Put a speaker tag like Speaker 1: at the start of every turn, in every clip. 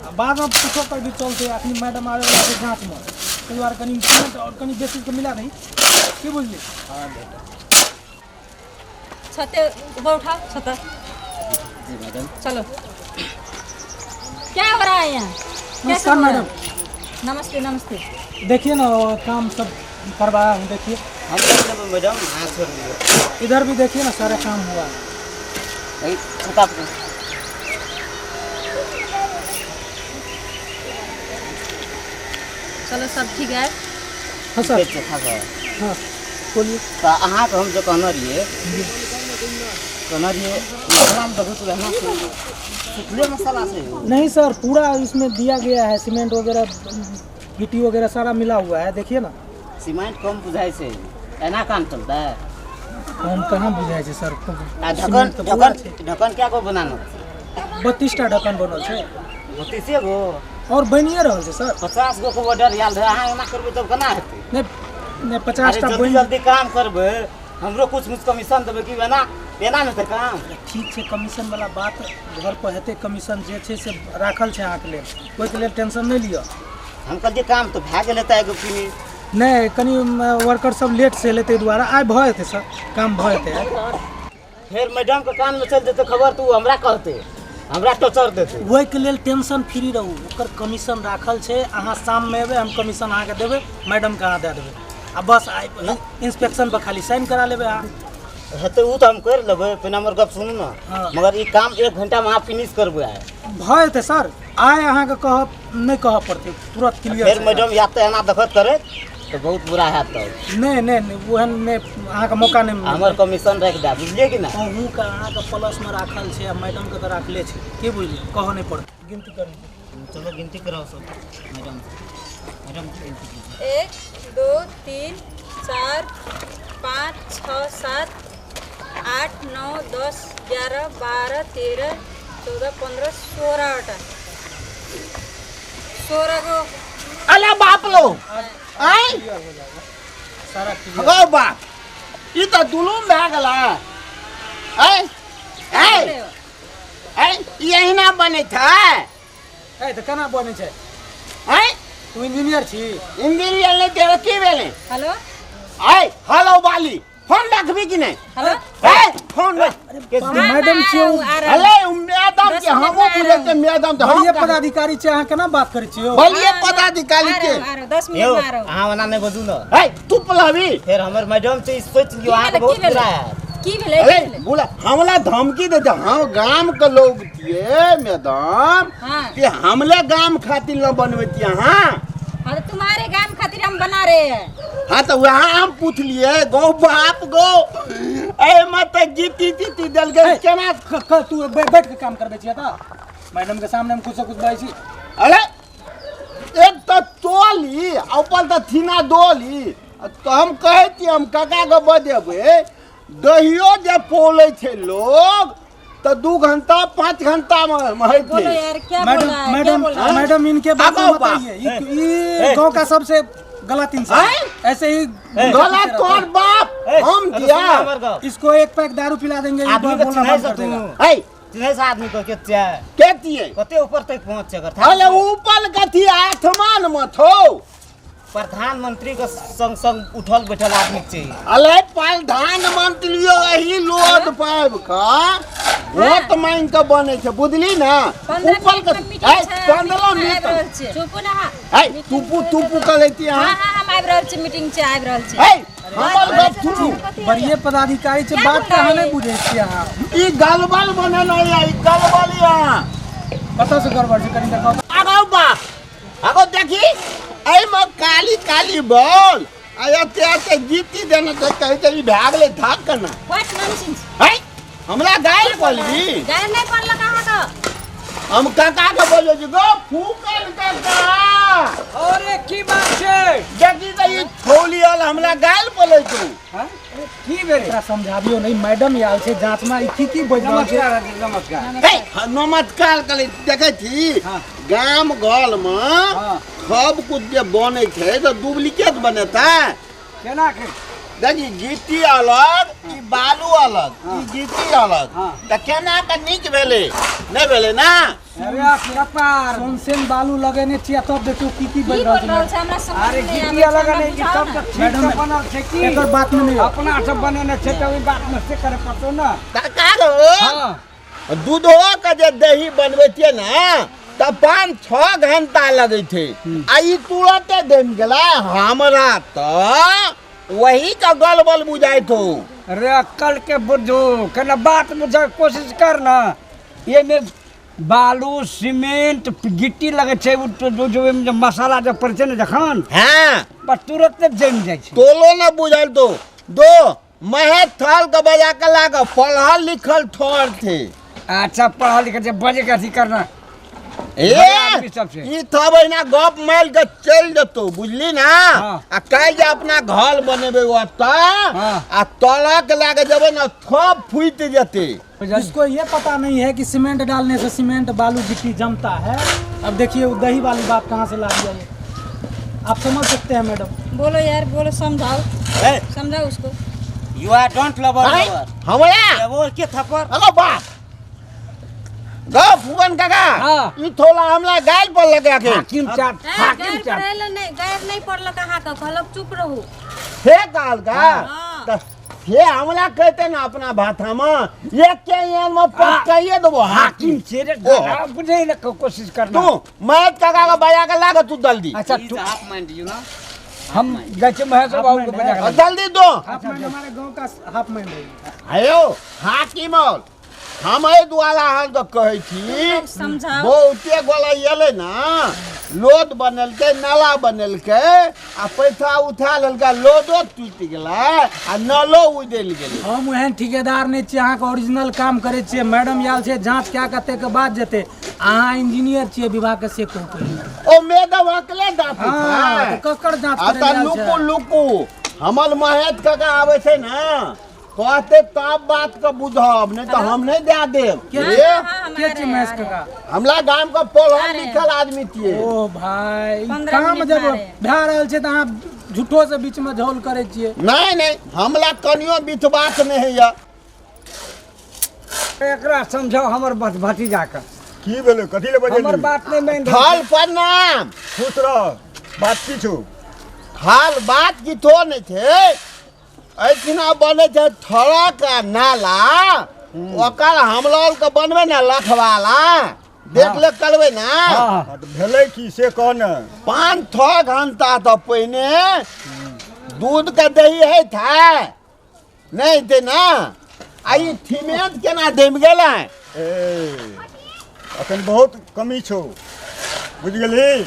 Speaker 1: आ बादमे कुछो पर भी चलतै। अखनी मैडम आबै वला छै जाँचमे, ताहि दुआरे कनि सीमेंट आओर कनि बेसी के मिला दही, की बुझली?
Speaker 2: हँ, भेटत।
Speaker 3: छते ऊपर उठाओ छता।
Speaker 2: जी मैडम।
Speaker 3: चलो, क्या हो रहा है यहाँ? कैसे
Speaker 1: नमस्कार
Speaker 3: हो रहा
Speaker 1: मैडम।
Speaker 3: है? नमस्ते नमस्ते।
Speaker 1: देखिए ना, वो काम सब करवाया हूँ, देखिए।
Speaker 2: हम कर लेबै मैडम, अहाँ छोड़ि दियौ।
Speaker 1: इधर भी देखिए ना, सारा काम हुआ है।
Speaker 2: एहि छता पर।
Speaker 3: चलो, सब ठीक है।
Speaker 1: हाँ सर।
Speaker 2: ठीक छै सर।
Speaker 1: हाँ, बोलिए।
Speaker 2: तऽ अहाँके हम जे कहने रहियै, मसालामे देखू तऽ एना सुखले मसाला छै।
Speaker 1: नहीं सर, पूरा इसमें दिया गया है, सीमेंट वगैरह, गिट्टी वगैरह सारा मिला हुआ है, देखिए ना।
Speaker 2: सीमेंट कम बुझाइ छै, एना काम चलतै?
Speaker 1: हम कहाँ बुझाइ छै सर?
Speaker 2: आ ढक्कन?
Speaker 1: सीमेंट तऽ पूरा
Speaker 2: ढक्कन
Speaker 1: छै।
Speaker 2: ढक्कन कए गो बनाना छै?
Speaker 1: 32 टा ढक्कन बनल छै।
Speaker 2: 32 गो?
Speaker 1: और बनिए रहल छै सर।
Speaker 2: 50 गो के ऑर्डर आयल रहै। अहाँ एना करबै तब केना हेतै?
Speaker 1: नहि नहि, 50
Speaker 2: अरे
Speaker 1: टा
Speaker 2: जल्दी
Speaker 1: बनि
Speaker 2: जल्दी काम करबै, हमरो कुछ कुछ कमीशन देबै कि एना एना नहि हेतै काम।
Speaker 1: ठीक छै, कमीशन वाला बात घर पर हेतै। कमीशन जे छै से राखल छै अहाँके लेल, ओहिके लेल टेंशन नहि लिअ।
Speaker 2: हम कहलियै काम तऽ भए गेल हेतै एगो फिनी।
Speaker 1: नहि, कनि वर्कर सब लेट से एलै, ताहि दुआरे। आइ भऽ जेतै सर, काम भऽ जेतै आइ।
Speaker 2: फेर मैडमके कानमे चलि जेतै खबर तऽ ओ हमरा कहतै, हमरा टॉर्चर देतै।
Speaker 1: ओहिके लेल टेंशन फ्री रहू, ओकर कमीशन राखल छै। अहाँ शाममे एबै, हम कमीशन अहाँके देबै, मैडमके अहाँ दए देबै आ बस आइ इंस्पेक्शन पर खाली साइन करा लेबै अहाँ।
Speaker 2: हेतै ओ तऽ हम करि लेबै, पहिने हमर गप सुनू ने।
Speaker 1: हाँ।
Speaker 2: मगर ई काम एक घंटामे अहाँ फिनिश करबै आइ।
Speaker 1: भऽ जेतै सर, आइ अहाँके कहब नहि कहऽ पड़तै, तुरंत क्लियर।
Speaker 2: फेर मैडम या तऽ एना देखत करैत तऽ बहुत बुरा हैत तब।
Speaker 1: नहि नहि नहि, ओहन नहि, अहाँके मौका नहि मिलत।
Speaker 2: हमर कमीशन राखि दए, बुझलियै कि नहि?
Speaker 1: अहूँके अहाँके प्लसमे राखल छै आ मैडमके तऽ राखले छै, की बुझलियै? कहऽ नहि पड़तै, गिनती करू।
Speaker 2: चलो, गिनती कराओ सब मैडम, मैडम गिनती कीजिए।
Speaker 3: 1, 2, 3, 4, 5, 6, 7, 8, 9, 10, 11, 12, 13, 14, 15, 16वटा, 16 गो।
Speaker 4: अरे बाप लो आय।
Speaker 1: सारा क्लियर।
Speaker 4: गौ बाप, ई तऽ जुलूम भए गेलै। आय आय आय, ई अहिना बनै छै?
Speaker 1: ए तऽ केना बनै छै?
Speaker 4: आय।
Speaker 1: तू इंजीनियर छी?
Speaker 4: इंजीनियर नहि देबै की भेलै?
Speaker 3: हेलो।
Speaker 4: आय हेलो बाली, फोन रखबी कि नहि?
Speaker 3: हेलो।
Speaker 4: ए, फोन रख।
Speaker 1: मैडम छियै ओ।
Speaker 3: आ रहा।
Speaker 4: अरे उ मैडम
Speaker 3: 10
Speaker 4: के
Speaker 3: मिनट
Speaker 4: हमहूँ
Speaker 3: में आ
Speaker 4: बुझै
Speaker 3: रहा।
Speaker 4: छियै मैडम तऽ हम
Speaker 1: बड़िए पदाधिकारी छै, अहाँ केना बात करै छियै यौ?
Speaker 4: बोलिए पदाधिकारी
Speaker 3: आ
Speaker 4: के।
Speaker 3: रहा हूँ, आ रहा हूँ, 10 मिनट
Speaker 2: यौ
Speaker 3: में आ रहा हूँ।
Speaker 2: अहाँ ओना नहि बजू ने।
Speaker 4: है तू पलहबी।
Speaker 2: फेर हमर मैडम छै, ई सोचि लियौ
Speaker 3: की
Speaker 2: अहाँके
Speaker 3: भेलै,
Speaker 2: बहुत
Speaker 3: की भेलै?
Speaker 2: बुरा हैत।
Speaker 3: की भेलै, की
Speaker 4: अरे
Speaker 3: भेलै?
Speaker 4: बोला, हमला धमकी दे, हम गाम के लोग छियै मैडम।
Speaker 3: हाँ।
Speaker 4: कि हमले गाम खातिर न बनबै छियै अहाँ?
Speaker 3: हाँ, तो तुम्हारे गाम खातिर हम बना रहे हैं।
Speaker 4: हाँ, तऽ वएह हम पुछलियै। गौ बाप गौ, एहिमे तऽ जीती तीती देल गेल केना?
Speaker 1: तू बैठ के काम करबै छियै तऽ मैडम के सामने हम कुछ से कुछ बाजै छी।
Speaker 4: अरे एक तऽ टोली आ ऊपर तऽ थीना डोली। तऽ हम कहै छियै, हम काकाके बजेबै, दहियो जे पौलै छै लोग तऽ 2 घंटा 5 घंटामे होइ
Speaker 3: बोलो
Speaker 4: छै।
Speaker 3: यार, क्या
Speaker 1: मैडम
Speaker 3: बोला है, क्या
Speaker 1: मैडम
Speaker 3: बोला है?
Speaker 1: मैडम, इनके बात
Speaker 4: आगो
Speaker 1: में मत
Speaker 4: बा।
Speaker 1: आइए। ई गांव का सबसे गलत इंसान है। ऐसे ही
Speaker 4: गलत तोर बाप हम
Speaker 2: अरे
Speaker 4: दिया।
Speaker 2: सुन हमर गप।
Speaker 1: इसको एक पैक दारू पिला देंगे, ये
Speaker 2: आदमी के
Speaker 1: बोलना
Speaker 2: चिन्है
Speaker 1: बंद
Speaker 2: से
Speaker 1: कर
Speaker 2: तू
Speaker 1: देगा।
Speaker 4: है
Speaker 2: चिन्है से आदमी के के छै?
Speaker 4: के दिए?
Speaker 2: कते ऊपर तक पहुँच छै एकर।
Speaker 4: अरे ऊपर कथी, आसमान मे थौ।
Speaker 2: प्रधानमंत्री के संग संग उठल बैठल आदमी के चाहिए।
Speaker 4: अरे प्रधानमंत्री एही लोड पाबि कऽ वोट मांगि कऽ बनै छै, बुझली ने?
Speaker 3: 15
Speaker 4: ऊपर
Speaker 3: मिनट
Speaker 4: के
Speaker 3: में मीटिंग छै,
Speaker 4: 15
Speaker 3: मीटिंग में
Speaker 4: मिनट
Speaker 3: आबि रहल छियै। चुपू ना।
Speaker 4: है तुपू तुपू कऽ लैती
Speaker 3: हाँ।
Speaker 4: अहाँ।
Speaker 3: हाँ, हम आबि रहल छी, मीटिंग छै, आबि रहल छी।
Speaker 4: है हमर गप सुनू।
Speaker 1: बड़िए पदाधिकारी छै,
Speaker 3: क्या
Speaker 1: बात
Speaker 3: बोल रहा
Speaker 1: कहाँ
Speaker 3: है?
Speaker 1: नहीं बुझै छियै अहाँ।
Speaker 4: ई गलबल बनेने यऽ, ई गलबल यऽ।
Speaker 1: कतऽ से गड़बड़ छै, कनि देखाउ।
Speaker 4: आगो बा, आगो देखी, एहिमे काली काली बॉल आ एते एते जीती देने छै, कहै छै ई भए गेलै धक केना।
Speaker 3: What nonsense.
Speaker 4: है हमरा गारि बोलबी?
Speaker 3: गारि नहि पड़लक अहाँके।
Speaker 4: हम काका के बोलो जी गो फूकल काका।
Speaker 5: अरे की बात छै?
Speaker 4: देखी तऽ ई थौली आल हमरा गारि बोलै तू।
Speaker 5: हाँ? की भेलै?
Speaker 1: एकरा समझाबियो नहीं, मैडम आयल छै जांच में, ई की की बाजि रहल छै?
Speaker 5: नमस्कार नमस्कार।
Speaker 4: हे नमस्कार करै देखै छी।
Speaker 5: हाँ।
Speaker 4: गाम घर मे
Speaker 5: हाँ।
Speaker 4: सब कुछ जे बनै छै तऽ डुप्लीकेट बनेतै।
Speaker 5: केना के?
Speaker 4: देखी गिट्टी अलग, ई बालू अलग, ई गिट्टी अलग। तऽ केना के नीक भेलै? नहि भेलै ना?
Speaker 5: अरे कपार
Speaker 1: सोनसेन बालू लगेने छियै, तब देखियौ की की
Speaker 3: की
Speaker 1: बनि
Speaker 3: बोल
Speaker 1: रहल
Speaker 3: रहल
Speaker 1: छै।
Speaker 3: छै हमरा समझ
Speaker 5: अरे
Speaker 3: नहीं
Speaker 5: गिट्टी
Speaker 3: आबै छै,
Speaker 5: अलग
Speaker 3: हमरा
Speaker 5: नहीं कि
Speaker 3: बुझाओ
Speaker 5: सब
Speaker 3: ना।
Speaker 5: तऽ ठीक
Speaker 1: मैडम,
Speaker 5: से बनल छै की?
Speaker 1: एकर बात में नहीं।
Speaker 5: अपना सब बनेने छै तऽ ओहि बात में से करे पड़तौ ना।
Speaker 4: काका गो,
Speaker 5: हाँ।
Speaker 4: दूधो के जे दही बनबै छियै ने तऽ 5-6 घंटा लगै छै, आ ई तुरते जमि गेलै। हमरा तऽ वही के गलबल बुझाइत हो।
Speaker 5: अरे अक्कल के बुझू, केना बात बुझे के कोशिश कर ना। एहिमे बालू सीमेंट गिट्टी लगै छै, उ तो जो जो ओहिमे जे मसाला जब पड़ै छै ने जखन, बस तुरते जमि जाइ छै।
Speaker 4: तोलो न बुझल तो दो महे थल के बजा के लाग पढ़ल लिखल ठोर थे।
Speaker 5: अच्छा पढ़ल लिखल छै, बजे के अथी करना।
Speaker 4: ए,
Speaker 5: बड़ा आदमी सब छै।
Speaker 4: ई थब एहिना गप मारि के चलि जेतौ, बुझली ना?
Speaker 5: हाँ।
Speaker 4: आ काल्हि जे अपना घर बनेबै ओतऽ, आ तलक लए के जेबै ने, थप फूटि जेतै।
Speaker 1: जिसको ये पता नहीं है कि सीमेंट डालने से सीमेंट बालू गिट्टी जमता है, अब देखिए वो दही वाली बात कहाँ से ला दिया ये, आप समझ सकते हैं मैडम।
Speaker 3: बोलो यार, बोलो, समझाओ।
Speaker 2: ए,
Speaker 3: समझाओ उसको।
Speaker 2: You are don't लबर
Speaker 4: आँय?
Speaker 2: लबर।
Speaker 4: हमरा
Speaker 2: वो के थप्पड़?
Speaker 4: अरे बाप गो फुकन काका, ई थोला हमरा गाल पर लगा के
Speaker 5: हाकिम चाट,
Speaker 3: ए,
Speaker 5: हाकिम
Speaker 3: गैर
Speaker 5: चाट।
Speaker 3: पढ़ेला नहीं, गैर नहीं पढ़लक अहाँके, कहलक चुप रहू।
Speaker 4: हे गाल का
Speaker 3: हाँ।
Speaker 4: तऽ हे हमरा कहते ना अपना भाषा में एक के एन में पटकाइए देबो
Speaker 5: हाकिम
Speaker 4: हाकिम
Speaker 5: छे रे,
Speaker 4: ओ।
Speaker 5: बुझै ले कोशिश करना।
Speaker 4: तू महेश काका के बजा के लाग तू जल्दी।
Speaker 5: अच्छा,
Speaker 2: Please,
Speaker 5: तू
Speaker 2: आप माइंड you ना।
Speaker 5: हम जाइ छियै महेश बाबू के बजा के
Speaker 4: और जल्दी दो।
Speaker 1: हाफ माइंड हमारे गांव का हाफ माइंड है।
Speaker 4: हेयो हाकिम और हम एहि दुआरा अहाँ के कहै छी,
Speaker 3: समझाओ।
Speaker 4: बहुते गोला एलै ना, लोड बनेलकै, नाला बनेलकै, आ पैसा उठा लेलकै, लोडो टूटि गेलै आ नलो उदलि गेलै।
Speaker 1: हम ओहन ठिकेदार नहि छियै, अहाँके ओरिजिनल काम करै छियै। मैडम आयल छै, जाँच कए कऽ ताहिके बाद जेतै। अहाँ इंजीनियर छियै विभाग के, से कहू पहिले।
Speaker 4: ओ मैडम अकेले जाँच
Speaker 1: हाँ, तऽ ककर जाँच
Speaker 4: आ
Speaker 1: करै
Speaker 4: तऽ
Speaker 1: लए आयल
Speaker 4: लुकू
Speaker 1: छै?
Speaker 4: लुकू, हमर महेश काका आबै छै ने, कहते तब बात के बुझब, नहि तऽ हम नहि दए देब।
Speaker 1: के
Speaker 4: ए,
Speaker 3: हाँ, हम
Speaker 1: के
Speaker 3: आ
Speaker 1: छी
Speaker 3: रहे हैं,
Speaker 1: महेश
Speaker 3: आ रहे हैं।
Speaker 1: काका?
Speaker 4: हमरा गाम के पढ़ल
Speaker 3: आ रहे हैं।
Speaker 4: लिखल आदमी छियै।
Speaker 1: ओ भाई,
Speaker 3: 15
Speaker 1: काम
Speaker 3: मिनट
Speaker 1: जब
Speaker 3: में आ रहे हैं।
Speaker 1: भए रहल छै तऽ अहाँ झूठो से बीच में झोल करै छियै।
Speaker 4: नहि नहि, हमरा कनियो विश्वास नहि होइया।
Speaker 5: एकरा समझाओ हमर भतीजा के।
Speaker 6: की भेलै? कथी ले बजेली?
Speaker 5: हमर बात नहि मानि रहल।
Speaker 4: थल प्रणाम।
Speaker 6: खुश रह। बात की छौ?
Speaker 4: हाल बात किछो नहि छै, एहिठिना बनै छै थड़क आ नाला, ओकर हमला के बनबै ने लखवाला, देख ले करबै ना।
Speaker 5: हाँ।
Speaker 6: हाँ, तऽ भेलै की से कह ने।
Speaker 4: 5-6 घंटा तऽ पहिने दूध के दही है था नहि हेतै ना, आ ई सीमेंट केना जमि गेलै?
Speaker 6: ए, अखन बहुत कमी छौ, बुझि गेलही?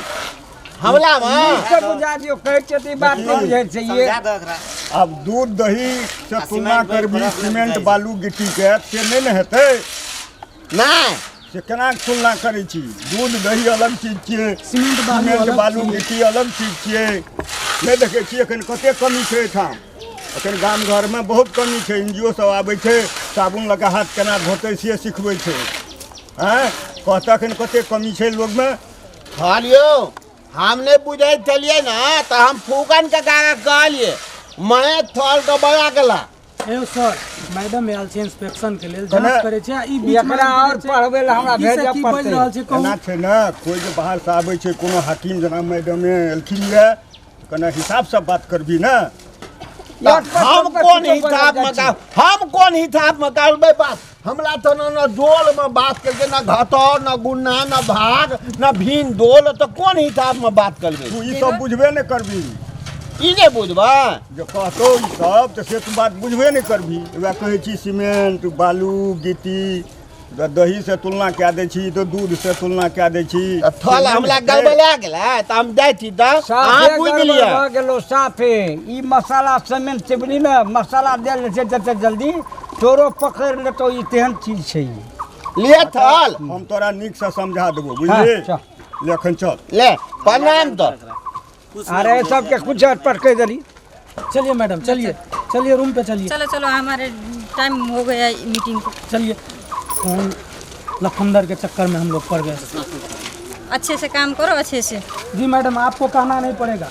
Speaker 4: हमला मे
Speaker 5: नीक से बुझा दियौ, कहै छियै तऽ ई बात नहि बुझै छै ये।
Speaker 2: समझा दो एकरा।
Speaker 6: आब दूध दही से
Speaker 2: आ
Speaker 6: तुलना
Speaker 2: सीमेंट
Speaker 6: करबी
Speaker 2: बड़ी
Speaker 6: सीमेंट
Speaker 2: खराब
Speaker 6: बालू गिट्टी के, से नहि ने हेतै।
Speaker 4: नहि।
Speaker 6: से केना तुलना करै छी? दूध दही अलग चीज छियै,
Speaker 1: सीमेंट बालू
Speaker 6: सीमेंट
Speaker 1: अलग
Speaker 6: बालू
Speaker 1: चीज।
Speaker 6: गिट्टी अलग चीज छियै। नहि देखै छियै एखन कते कमी छै एहिठाम? एखन गाम घरमे बहुत कमी छै। एन जी ओ सब आबै छै, साबुन लऽ कऽ हाथ केना धोतै से सिखबै छै। आँय, कहतऽ एखन कते कमी छै लोकमे?
Speaker 4: कहलियौ, हम नहि बुझै छलियै ने तऽ हम फूकन के काका कहलियै महेश थल के बजा गेला।
Speaker 1: एगो सर, मैडम आयल छै इंस्पेक्शन के लेल,
Speaker 6: कने-
Speaker 1: जांच करै छै, आ ई बीच में
Speaker 5: एकरा और पढ़बै लए हमरा
Speaker 1: ई से
Speaker 5: भेजऽ
Speaker 1: की बजि
Speaker 5: पड़तै।
Speaker 1: रहल छै कहू।
Speaker 6: एना छै ने, कोइ जे बाहरसँ आबै छै कोनो हाकिम जेना मैडमे एलखिन यऽ, कने हिसाबसँ बात करबी ने।
Speaker 4: तऽ हम कोन हिसाब में हम कोन हिसाब में करबै बात? हमरा तऽ न न डोल में बात करके न घटौ, न गुन्ना, न भाग, न भीन डोल, तऽ कोन हिसाब में बात करबै?
Speaker 6: तू ई सब बुझबे नहि करबी।
Speaker 4: ई नहि बुझबै?
Speaker 6: जे कहतौ ई सब तऽ से तू बात बुझबे नहि करबी। वएह कहै छी सीमेंट बालू गिट्टी दही से तुलना कए दै छी तऽ दूध से तुलना कए दै छी।
Speaker 4: तऽ थल हमरा गड़बड़ा गेलै तऽ हम जाइ छी तऽ अहाँ
Speaker 5: साफे
Speaker 4: बुझि
Speaker 5: गड़बड़
Speaker 4: गेलियै।
Speaker 5: भऽ गेलौ साफे। ई मसाला सीमेंट छै बुझली ने, मसाला देल जाइ छै जते जल्दी चोरो पकड़ि लेतौ, ई तेहन चीज छै ई।
Speaker 4: लिए थल।
Speaker 6: हम तोरा नीकसँ समझा देबौ, बुझली?
Speaker 5: हाँ, चल।
Speaker 6: ले एखन चल।
Speaker 4: ले प्रणाम तऽ।
Speaker 2: कुछ
Speaker 5: अरे
Speaker 2: नहीं
Speaker 5: सबके कुछ पटकै देली।
Speaker 1: चलिए मैडम, चलिए चलिए रूम पे चलिए।
Speaker 3: चलो चलो, हमारे टाइम हो गया मीटिंग को।
Speaker 1: चलिए, कौन लखनदर के चक्कर में हम लोग पड़ गए।
Speaker 3: अच्छे से काम करो, अच्छे से।
Speaker 1: जी मैडम, आपको कहना नहीं पड़ेगा।